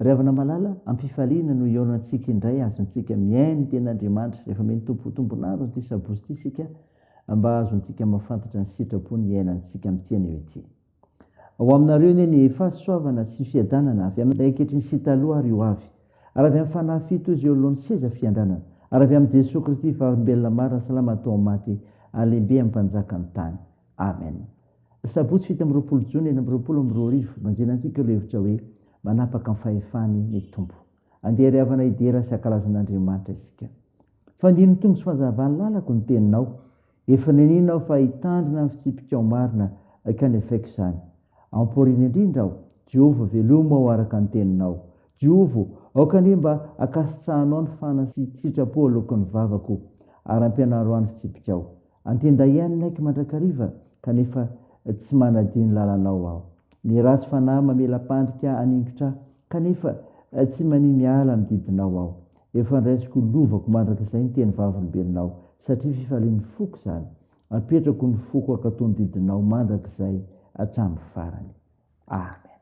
Ry havana malala, am-pifaliana no hihaonantsika indray azontsika mihaino ny Tenin'Andriamanitra rehefa mino Tompo ho tombon'andro an'ity sabotsy ity isika mba hahazoantsika mahafantatra ny sitrapony hiainantsika amin'ity anio ity. Ho aminareo anie ny fahasoavana sy ny fiadanana avy amin'ilay ankehitriny sy taloha ary ho avy, ary avy amin'ny Fanahy fito izy eo anoloan'ny seza fiandranana, ary avy amin'i Jesoa Kristy vavolombelona marina salama tao amin'ny maty ary lehibe amin'ny mpanjakan'ny tany. Amen. Sabotsy 27 jona 2026, manjina antsika ireo hevitra hoe Manapaka ny fahefany ny Tompo. Andeha ry havana hidera sy hankalaza an'Andriamanitra isika. Fandino ny tongotro sy fahazavan'ny lalako ny teninao. Efa niniana aho fa hitandrina ny fitsipikao marina ka nefaiko izany. Amporino indrindra aho, Jehovah, velomo aho araka ny teninao. Jehovah, aoka anie mba hankasitrahanao ny fana sy sitrapo aloaky ny vavako, ary ampianaro ahy ny fitsipikao. An-tenda ihany ny aiko mandrakariva, kanefa tsy manadino ny lalanao aho. Ny ratsy fanahy mamela-pandrika haningotra ahy, kanefa tsy mania miala amin'ny didinao aho. Efa ndraisiko ho lovako mandrakizay ny teny vavolombelonao, satria fifalian'ny foko izany. Apetrako ny foko hankatò ny didinao mandrakizay hatramin'ny farany. Amen.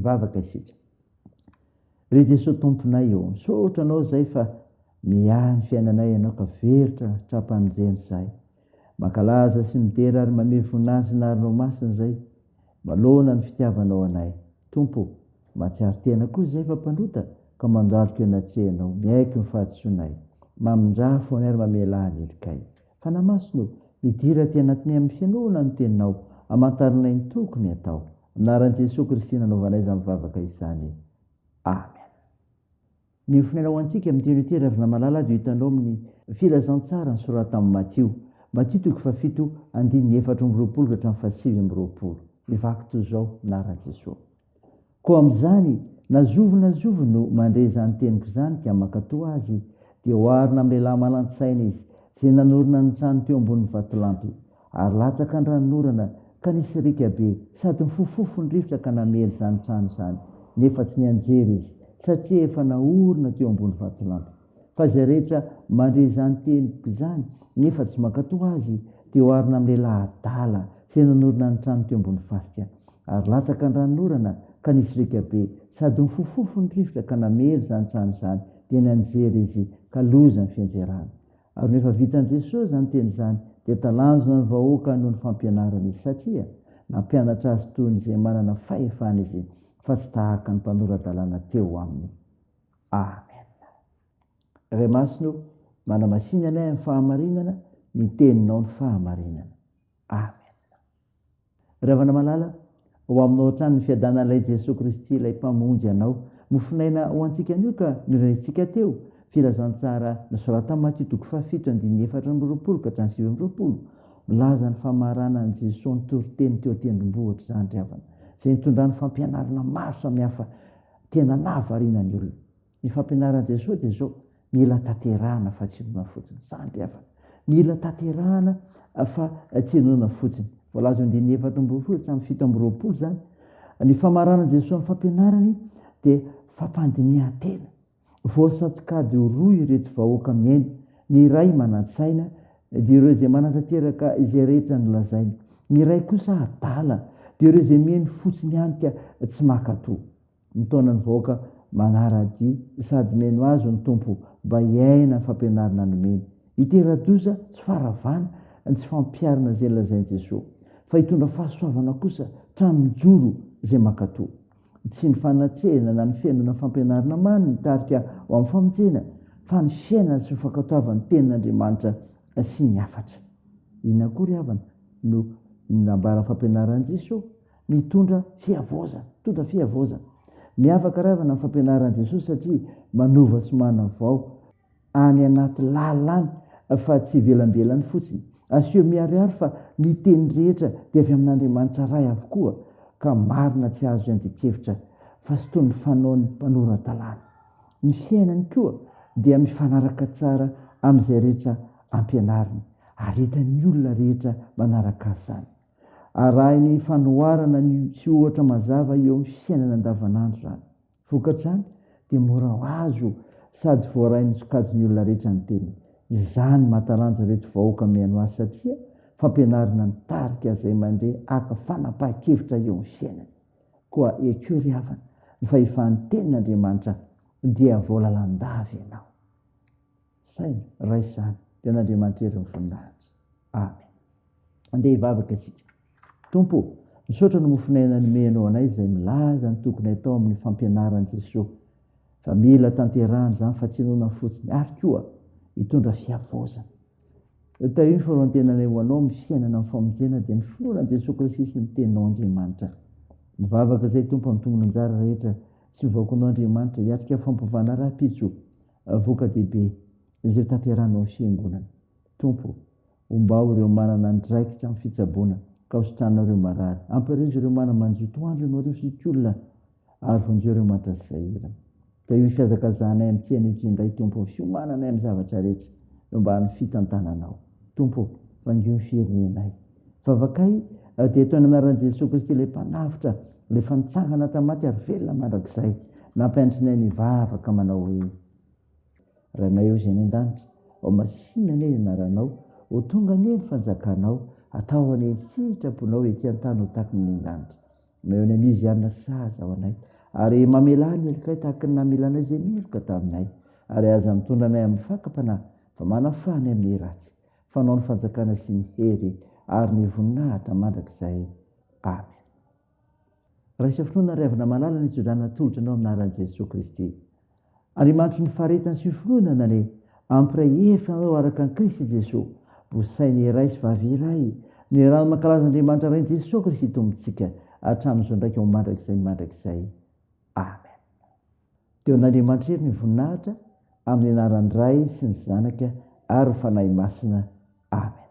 Hivavaka isika. Ry Jesoa Tomponay ô, misaotra Anao izay fa miahy ny fiainanay Ianao ka velitra tra-pamonjena izahay. Mankalaza sy midera ary mamehy voninahitra ny anaranao masina izay, maloana ny fitiavanao anay. Tompo ô, mahatsiaro tena koa izahay fa mpanota ka mandaloko eo anatrehanao, miaiky ny fahadisoanay. Mamindrafo anay ary mamelà ny helokay. Fanahy Masina ô, midira aty anatinay amin'ny fihainoana ny Teninao, amantarinay ny tokony hatao. Amin'ny anaran'i Jesoa Kristy nanaovanay izany vavaka izany. Amen. Ny fonena ho antsika amin'ity anio ity Ravina Malala dia hitanao amin'ny Filazantsara nosoratan'i Matio. Matio toko fahafito andininy 24 ka hatramin'ny faha-29. Mivaky toy izao, Anaran'i Jesoa. Koa amin'izany, na zovy na zovy no mandre izany teniko izany ka mankatò azy, dia oharina amin'ny lehilahy manan-tsaina izy, izay nanorina ny trano teo ambonin'ny vatolampy. Ary latsaka ny ranonorana, ka nisy riaka be, sady nifofofofo ny rivotra ka namely izany trano izany, nefa tsy nianjera izy, satria efa naorina teo ambony vatolampy. Fa izay rehetra mandre izany teniko izany, nefa tsy mankatò azy, dia oharina amin'ny lehilahy adala, izay nanorina ny trano teo ambony fasika. Ary latsaka ny ranonorana, ka nisy riaka be, sady nifofofofo ny rivotra ka namely izany trano izany, dia nianjera izy, ka loza ny fianjerany. Ary rehefa vitan'i Jesosy izany teny izany, dia talanjona ny vahoaka noho ny fampianarany izy, satria nampianatra azy toy ny izay manana fahefana izy, fa tsy tahaka ny mpanora-dalàna teo aminy. Amen. Ray Masina o, manamasina anay amin'ny fahamarinana, ny teninao ny fahamarinana. Amen. Ry havana malala, ho aminao hatrany ny fiadanan'ilay Jesoa Kristy ilay Mpamonjy anao. Mofonaina ho antsika anio ka norenesintsika teo, Filazantsara nosoratan'i Matio toko fahafito andininy 24 ka hatramin'ny 29, milaza ny famaranan'i Jesoa ny toriteny teo an-tendrombohitra izany ry havana, izay nitondrany fampianarana maro samihafa tena nahavariana ny olona. Ny fampianaran'i Jesoa dia izao, mila tanterahana fa tsy inoana fotsiny. Izany ry havana. Mila tanterahana fa tsy inoana fotsiny. Voalaza eo andininy 24 hatramin'ny 27 izany. Ny famaranan'i Jesoa ny fampianarany dia fampandinihan-tena. Voasatsikady ho roa ireto vahoaka mihaino. Ny iray manan-tsaina dia ireo izay manatanteraka izay rehetra nolazainy. Ny iray kosa adala dia ireo izay mihaino fotsiny ihany ka tsy mankatò. Mitaona ny vahoaka manara-dia sady mihaino azy ny Tompo mba hiaina ny fampianarana nomeny. Hitera-doza sy faharavana ny tsy fampiharana izay nolazain'i Jesoa, fa hitondra fahasoavana kosa trano mijoro izay mankatò. Tsy ny fanatrehana na ny fihainoana fampianarana mano mitarika ho amin'ny famonjena, fa ny fiainana sy ny fankatoavan'ny Tenin'Andriamanitra sy ny hafatra. Inona koa ry havana no nambaran'ny fampianaran'i Jesoa? Mitondra fihavaozana, mitondra fihavaozana. Miavaka ravana ny fampianaran'i Jesosy satria manova sy manavao any anaty lalina any fa tsy ivelambelany fotsiny. Aseho miharihary fa ny teny rehetra dia avy amin'Andriamanitra Ray avokoa ka marina tsy azo iandian-kevitra fa tsy toy ny fanaon'ny mpanora-dalàna. Ny fiainany koa dia mifanaraka tsara amin'izay rehetra ampianariny ary hitan'ny olona rehetra manaraka azy izany. Arahiny fanoharana ny sy ohatra mazava eo amin'ny fiainana andavanandro izany. Vokatr'izany dia mora ho azo sady voarain'ny sokajin'ny olona rehetra ny teniny. Izany mahatalanjona ireto vahoaka mihaino azy satria fampianarana mitarika izay mandre haka fanapahan-kevitra eo amin'ny fiainany. Koa ekeo ry havana ny fahefan'ny tenin'Andriamanitra dia voalalandava ianao. Saino, raiso izany, dia an'Andriamanitra herin'ny voninahitra. Amen. Andeha hivavaka isika. Tompo ô, misaotra ny mofon'aina nomenao anay izay milaza ny tokony hatao amin'ny fampianaran'i Jesoa. Fa mila tanterahana izany fa tsy inoana fotsiny ary koa hitondra fihavaozana. Tahio ny faroan-tenanay ho anao amin'ny fiainana amin'ny famonjena dia ny finoana an'i Jesoa Kristy sy ny teninao Andriamanitra. Mivavaka izay Tompo amin'ny tombon'anjara rehetra sy ny vahoakanao Andriamanitra hiatrika fampivana rahampitso voka-dehibe izay ho tanterahanao amin'ny fiangonana. Tompo ô, ombao ireo manana andraikitra amin'ny fitsaboana ka hositranina ireo marary. Ampirizo ireo mana-manjo, tohandro ireo marivo sy olona ary vonjeo ireo mahantra sy sahirana. Tahio ny fihazakazahanay amin'ity anio ity indray, Tompo, ny fiomananay amin'ny zavatra rehetra eo ambany fitantananao. Tompo ô, vangio ny firenenay. Vavakay dia atao ny anaran'i Jesoa Kristy ilay Mpanavotra, ilay efa nitsangana tamin'ny maty ary velona mandrakizay. Nampianatrinay ny vavaka manao hoe. Rainay ô izay any an-danitra, ho masinina anie ny anaranao, ho tonga anie ny fanjakanao, atao anie ny sitraponao ety an-tany ho tahaky ny any an-danitra. Omeo ny anio izay hanina sahaza ho anay, Ary mamelà ny helokay tahaka ny namelanay izay meloka taminay. Ary aza mitondra anay amin'ny fakam-panahy, fa manafaha anay amin'ny ratsy. Fa Anao ny fanjakana sy ny hery ary ny voninahitra mandrakizay. Amen. Raiso finoana ry havana malala ny tsodrano atolotra anao amin'ny anaran'i Jesoa Kristy. Andriamanitry ny faharetana sy ny finoana anie hampiray hevitra anareo araka an'i Kristy Jesoa, bosainy iray sy vavy iray, ny rano mankalaza Andriamanitra Rain'i Jesoa Kristy Tompontsika hatramin'izao ndraika ho mandrakizay mandrakizay. Amen. Teo an'Andriamanitra irery ny voninahitra amin'ny anaran'ny Ray sy ny Zanaka ary ny Fanahy Masina. Amen.